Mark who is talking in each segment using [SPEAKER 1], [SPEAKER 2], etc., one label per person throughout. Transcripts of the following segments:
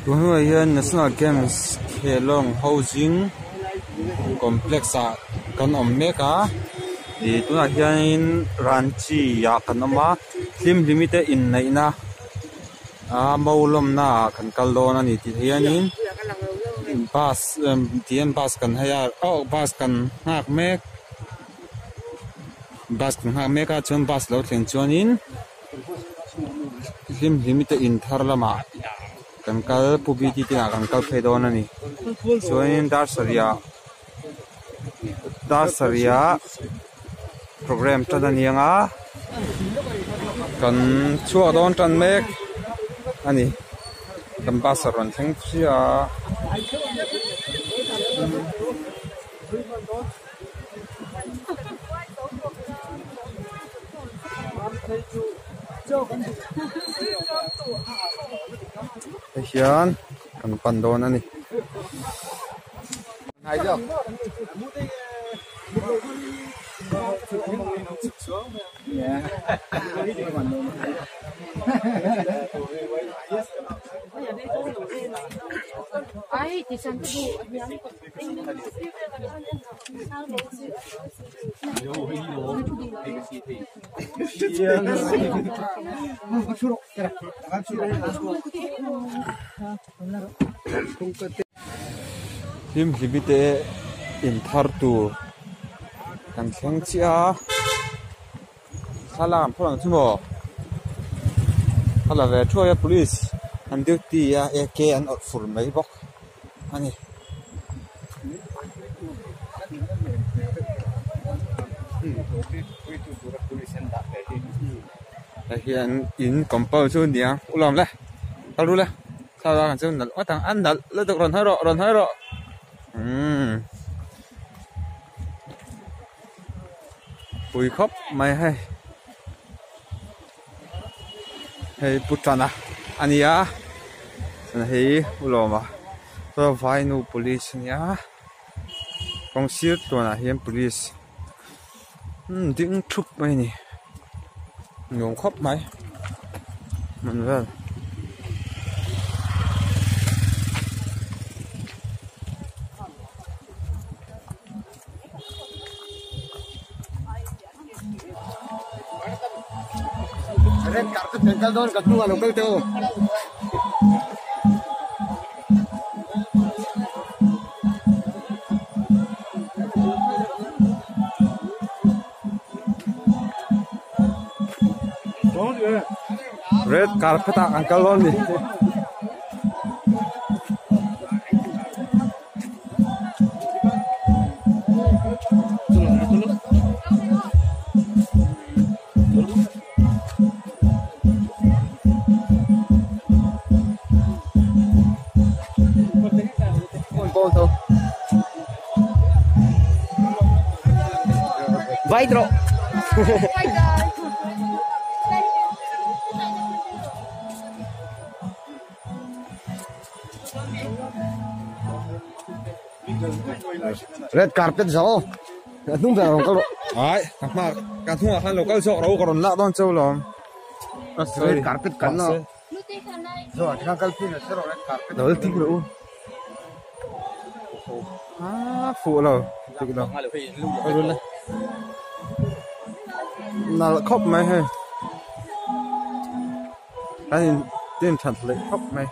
[SPEAKER 1] Tun hnuaiah hian National Games Khelawng Housing Complex ah kan awm mek a ih tunah hianin Ranchi ah kan awm a hlim hlimi te inneihna a mo lawmna ah kan kal dawn a ni tih hianin bus ti hian bus kan hei a aw bus kan nghak mek bus kan nghak mek a chuan bus lo thleng chuanin. Hlim hlimi te in thar lamah kan kal pu B T te ah kan kal phei dawn a ni chuanin dar sarih ah dar sarih ah program tan a ni ang a kan chhuak dawn tan mek a ni kan bus a rawn thleng chiah a. Hei hian kan pan dawn a ni. Hlim hlimi te in thar tur kan thleng chiah a thlalak an phawrh ang chu maw a la ve thuai a police an duty a A K an awrh fur mai bawk a ni. Hei hian in compound chu a ni a u lawm le kal ru le thlalak ang chu nalh ngawt ang a nalh lutuk rawn hawi rawh rawn hawi rawh umm pui khawp mai hei hei pu tana a ni a hei u lawma chuan vainu police a nia kawng sir tawnah hian police ding thup mai a ni nuam khawp mai hmun vel.
[SPEAKER 2] Red carpet kan kal dawn ka hnungah lo kal teh u.
[SPEAKER 1] Red carpet ah kan kal dawn a ni.
[SPEAKER 2] Vai rawh. Red carpet zo a hnung ber a rawn kal rawh.
[SPEAKER 1] Ai ka hma ka hnungah khan lo kal zawk ro ka rawn lak dawn chauh lo
[SPEAKER 2] Red carpet kan la zo ah tikhan kal phei la se rawh red carpet.
[SPEAKER 1] Lo tik rawh u. Ah fuh lo tik lo. Nalh khawp mai hei. An in din that hleih khawp mai.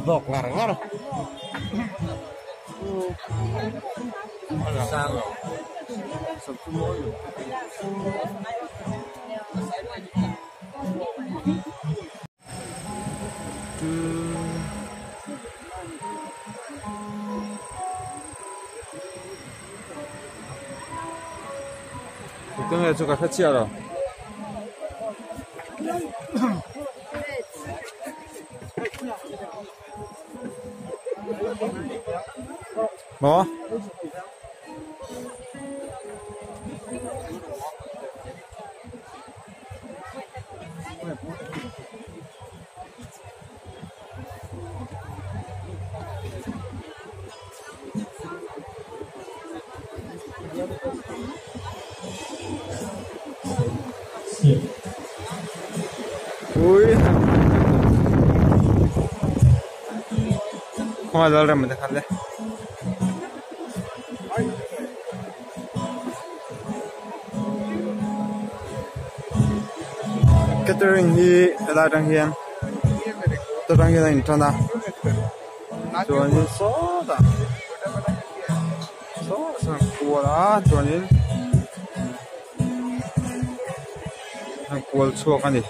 [SPEAKER 2] Vawk ngar ngar.
[SPEAKER 1] Tunge chu ka hre chiah lo. Maw? Ui. Khawnga lal rem te khan le. Catering hi helai atang hian ta tang hian a in tan a chuanin sawtah sawtah sawn a kual a chuanin a kual chhuak a ni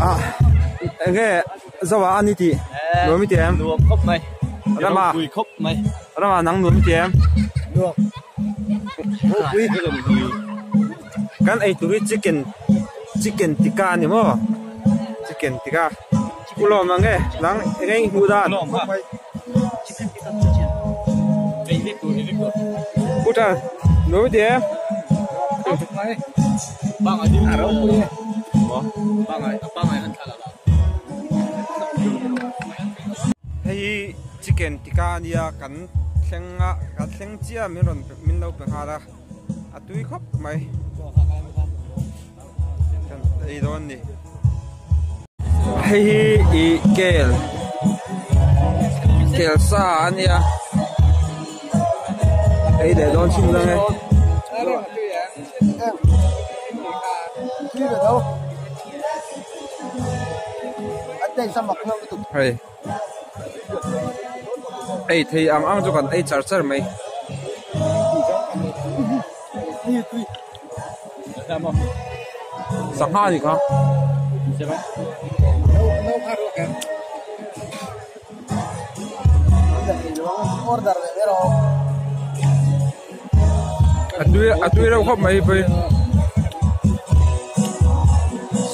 [SPEAKER 1] ah enge zoa a ni tih nuam i ti em
[SPEAKER 3] nuam khawp mai
[SPEAKER 1] rama
[SPEAKER 3] ropui khawp mai
[SPEAKER 1] rama nang nuam i ti em
[SPEAKER 2] nuam ropui
[SPEAKER 1] kan ei tur hi chicken chicken tikka a ni maw chicken tikka u lawm ang e nang enge i hmuh dan u tan nuam i ti em hei hi chicken tikka a nia kan thleng a kan thleng chiah min rawn min lo pe nghal a a tui khawp mai kan ei dawn a ni. Hei hi ih kel kel sa a nia ei leh dawn chhun dawn e. Hei ei thei ang ang chu kan ei char char mai. Sangha a ni kha. A tui a tui reuh khawp mai pawh hi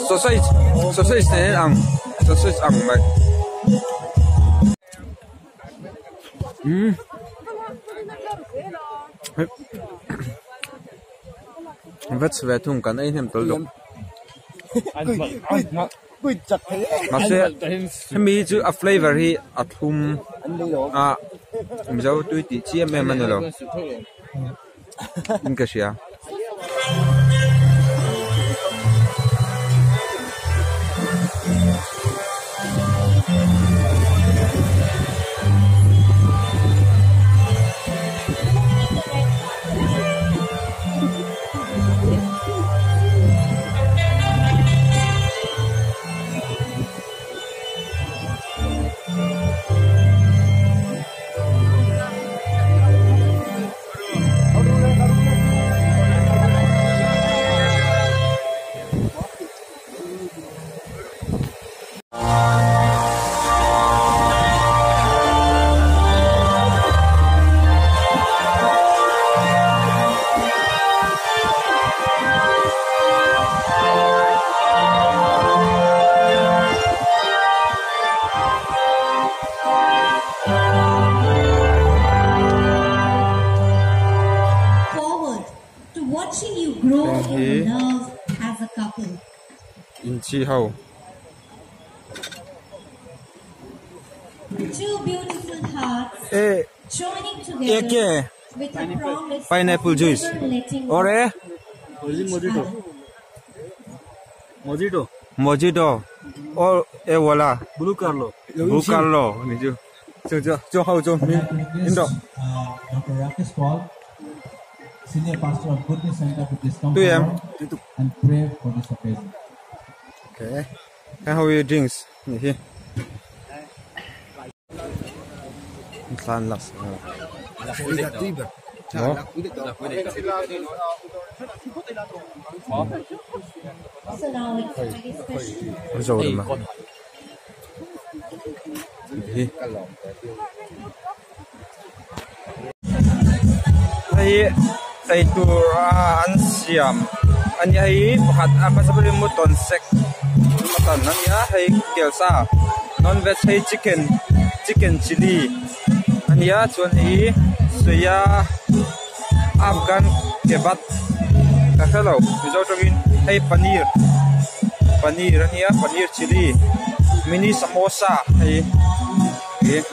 [SPEAKER 1] sausage sausage nen ang sausage ang mai. Umm veg ve thung kan ei hnem tawlh bawk mahse hemi hi chu a flavour hi a thlum a mizo tui tih chi em em a ni lo in ka hria. Heng hi inchi ho. E eke pineapple juice or a
[SPEAKER 3] mojito
[SPEAKER 1] mojito or a wala
[SPEAKER 3] blue Carlo
[SPEAKER 1] blue Carlo ni chu chu chu chu ho chu min in rawh.
[SPEAKER 4] Dr. Rakesh Paul, Senior Pastor of Goodness Center, to please come
[SPEAKER 1] Tui em.
[SPEAKER 4] forward and pray for this occasion.
[SPEAKER 1] Okay. Heng ho hi drinks ni hi. Thlan lak maw. Zo lam a hi. Hei eitur a an siam a nia hei pakhat a hmasa berin mutton sek mutton a nia hei kelsa non veg hei chicken chicken chilli a nia chuan hei soya. Afghan kebab ka hrelo mizo tawngin hei paneer paneer a nia paneer chilli mini samosa hei ih.